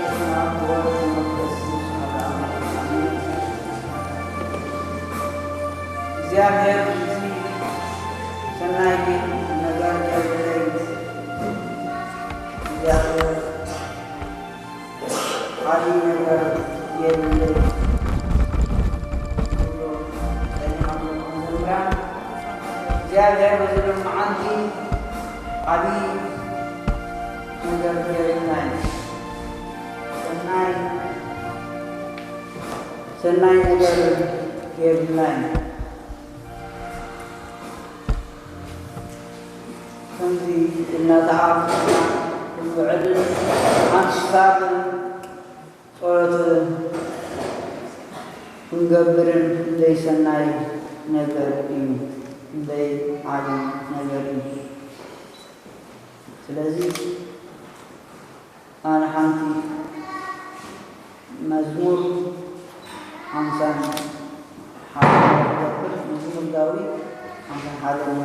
በስመ አብ ወወልድ ወመንፈስ ቅዱስ አሐዱ አምላክ አሜን። እግዚኣብሔር እዚ ሰናይ ነገር ጌርለይ፣ እግዚኣብሔር ዓብዪ ነገር ጌርለይ ዝብሉ ጸኒሖም ዘለዉ መዘምራን፣ እግዚኣብሔር በዚ ሎማዓንቲ ዓብዪ ነገር ጌርልና እዩ። ሰናይ፣ ሰናይ ነገር ጌርልና እዩ። ከምዚ ኢልና ተኣኻኺብና ክንውዕልን ሓንሳብ ጸሎት ክንገብርን ክንደይ ሰናይ ነገር እዩ፣ ክንደይ ዓቢ ነገር እዩ። ስለዚ ኣነ ሓንቲ መዝሙር ሓምሳን ሓደን ይገብር፣ መዝሙር ዳዊት ሓምሳን ሓደን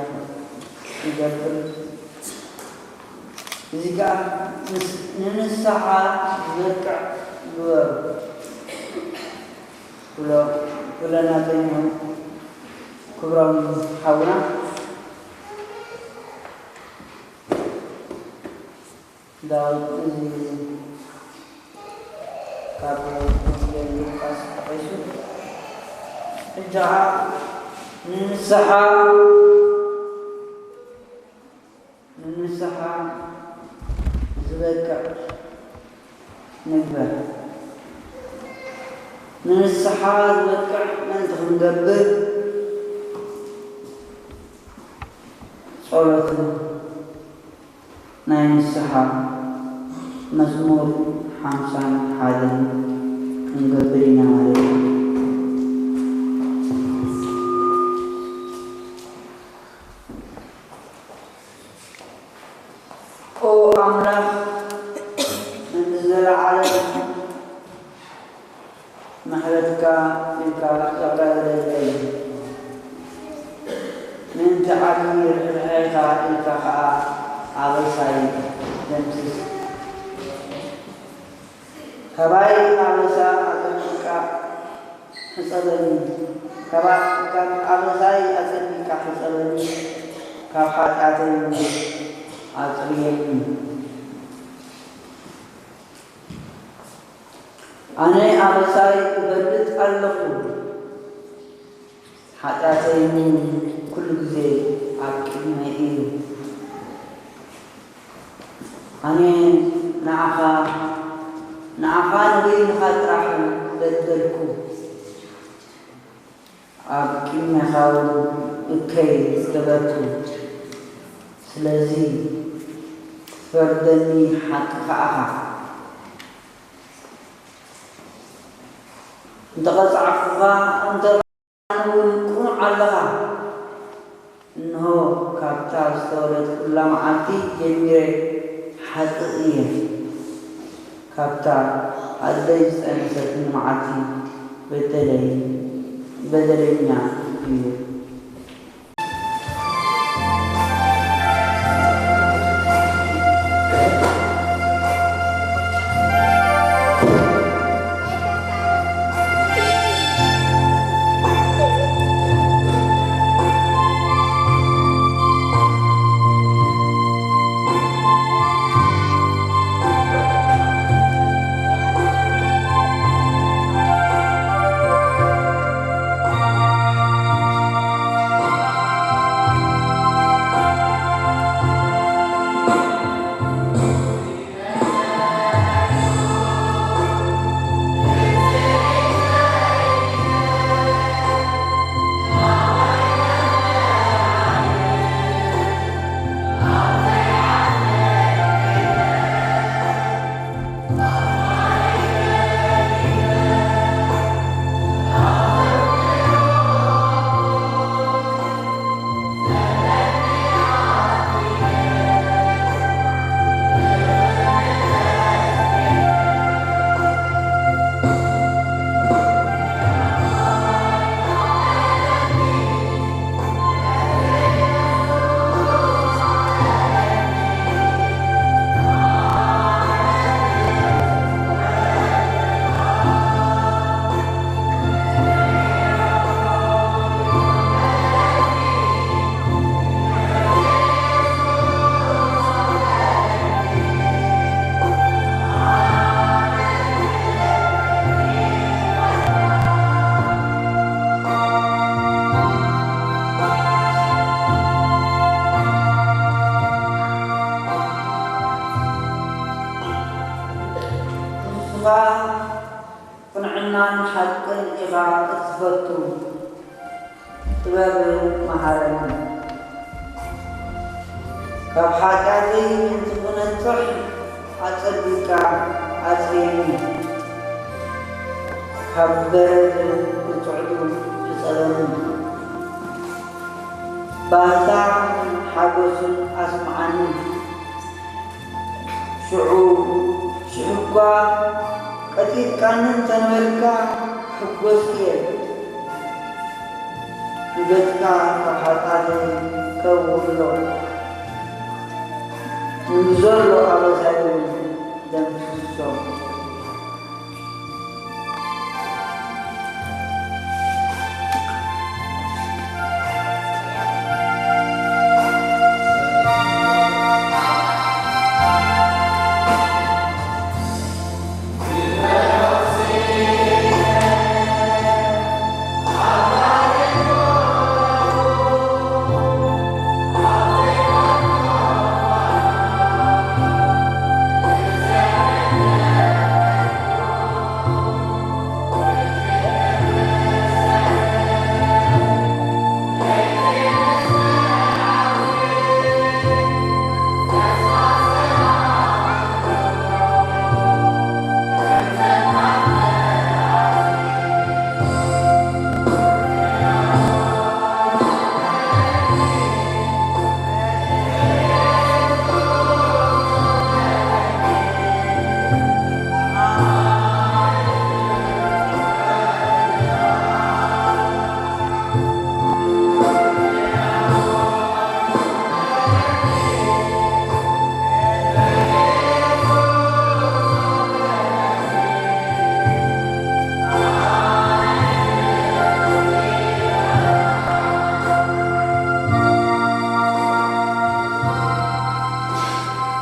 ይገብር። እዚ ከኣ ምስ-፣ ንንስሓ ዝበቅዕ ግበሩ። ኩሎ-፣ ኩለና ጸኒሑ ክብሮም ሓውና። ዳዊት እዚ ካብ ወንጌል ሉቃስ ተጠቒሱ፣ ሕጂ ኸዓ ንንስሓ፣ ንንስሓ ዝበቅዕ ንግበር። ንንስሓ ዝበቅዕ ምእንቲ ክንገብር ጸሎትን ናይ ንስሓ መዝሙር ሓምሳን ሓደን ክንገብር ኢና ማለት እዩ። ኦ ኣምላኽ፣ ነቲ ዘለዓለም ምሕረትካ ኢልካ ጠቕለለለይ። ምእንቲ ዓቢ ርሕራሄኻ ኢልካ ኸኣ ኣበሳይ ደምስስ። ካባይ ኣበሳ ኣጸቢቕካ ሕጸበኒ። ካባ-፣ ካብ ኣበሳይ ኣጸቢቕካ ሕጸበኒ። ካብ ሓጢኣተይ ኣጽርየኒ። ኣነ ኣበሳይ እፈልጥ ኣለኹ፣ ሓጢኣተይ እውን ኩሉ ግዜ ኣብ ቅድመይ እዩ። ኣነ ንዓኻ፣ ንዓኻ ንበይንኻ ጥራሕ በደልኩ። ኣብ ቅድሜኻ እውን እከይ ገበርኩ። ስለዚ ትፈርደኒ ሓቅኻ ኢኻ። እንተቐጻዕኩኻ፣ እንተ እውን ቅኑዕ ኣለኻ። እንሆ፣ ካብታ ዝተወለድኩላ መዓልቲ ጀሚረ ሓጥእ እየ። ካብታ ኣደይ ዝጸነሰትኒ መዓልቲ በደለይ፣ በደለኛ እየ። ቅንዕናን ሓቅን ኢኻ እትፈቱ፣ ጥበብ መሃረኒ። ካብ ሓጢኣተይ ምእንቲ ክነጽሕ ኣጸቢቕካ ኣጽርየኒ፣ ካብ በረድ ብጽዕዱ ሕጸበኒ፣ ባህታን ሓጎስን ኣስምዓኒ። ሽዑ ሽሕኳ ቀጢጥካኒ እንተነበርካ ክሕጎስ እየ። ንገጽካ ካብ ሓጣሪ ከውሎ፣ ንብዘሎ ኣበሳይ እውን ደምስሶ።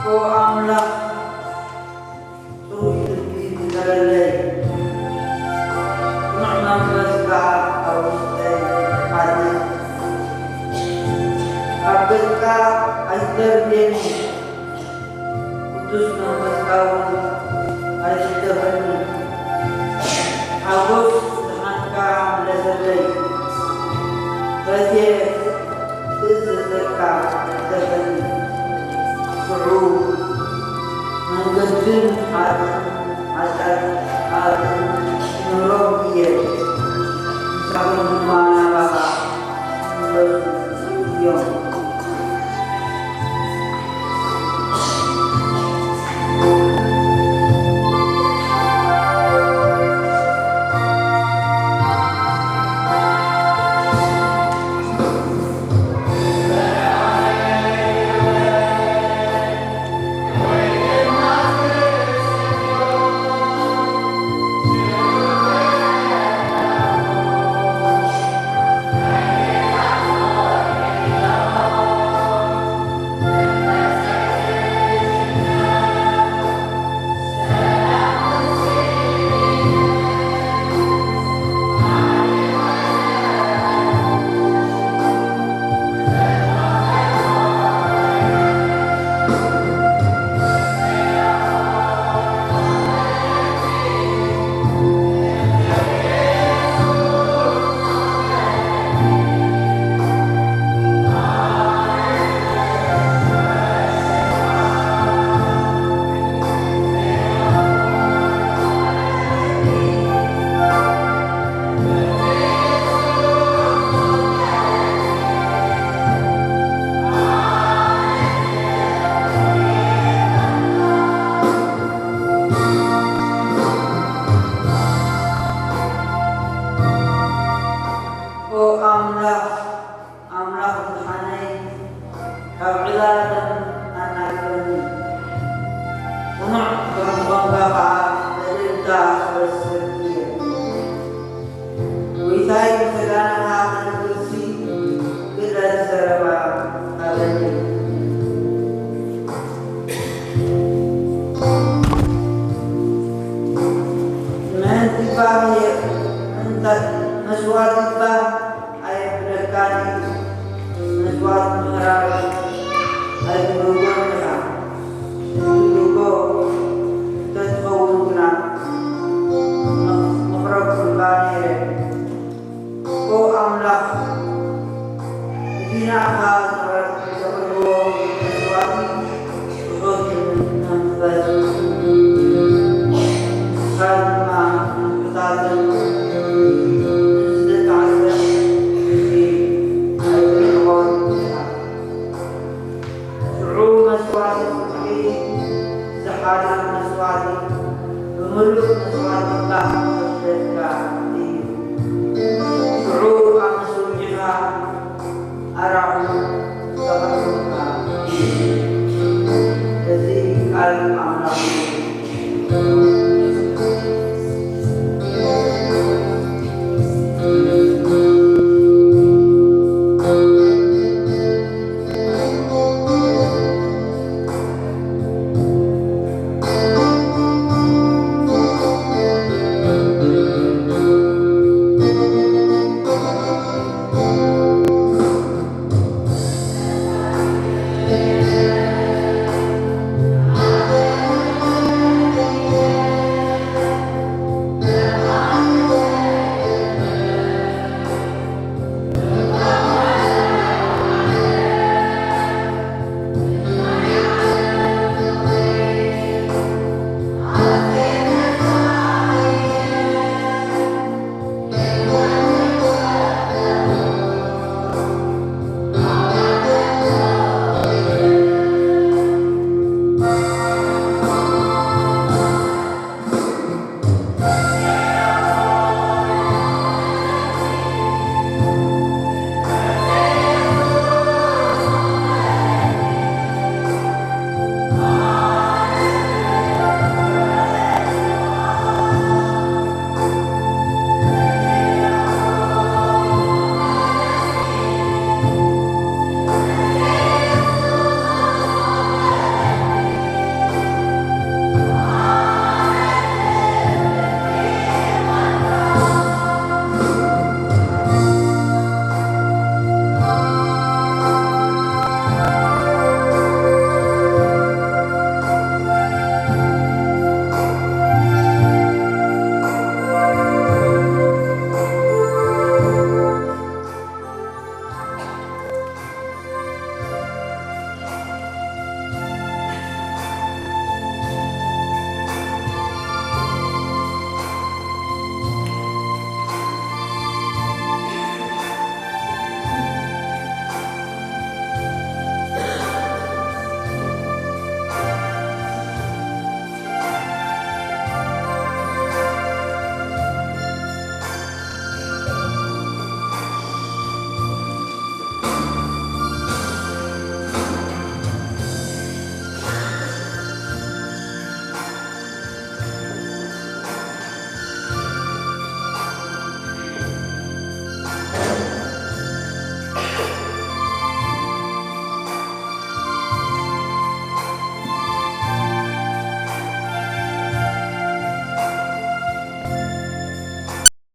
ኦ ኣምላኽ፣ ጽሩይ ልቢ ግበረለይ፣ ጽኑዕ መንፈስ ከኣ ኣብ ውሽጠይ ሓድስ። ካብ ገጽካ ኣይትደርብየኒ፣ ቅዱስ መንፈስካ እውን ኣይትግደፈኒ። ሓጎስ ደሓንካ ምለሰለይ፣ በትየ ትእዝዘካ ግደፈኒ። ሽዑ መንገድን ሓጥን ሓጢኣት፣ ሓጥን ክምህሮም እየ። ንሳቶም ድማ ናባኻ ክምለሱ እዮም። ኦ ኣምላኽ፣ ኣምላኽ ምድሓነይ፣ ካብ ዕላለን ኣናግፈኒ። ቅኑዕ ከም ዝኾንካ ኸዓ በደልካ ክረስዕ እየ። ጎይታይ፣ ምስጋናኻ ከነግርሲ ግደል ዘረባ ሃበኒ። ምእንቲ ባህ እየ፣ ምእንተ መስዋእቲ ባህ ኣየብለካን እዩ። መስዋእቲ ምሕራር ኣይትብልዎን ኢኻ።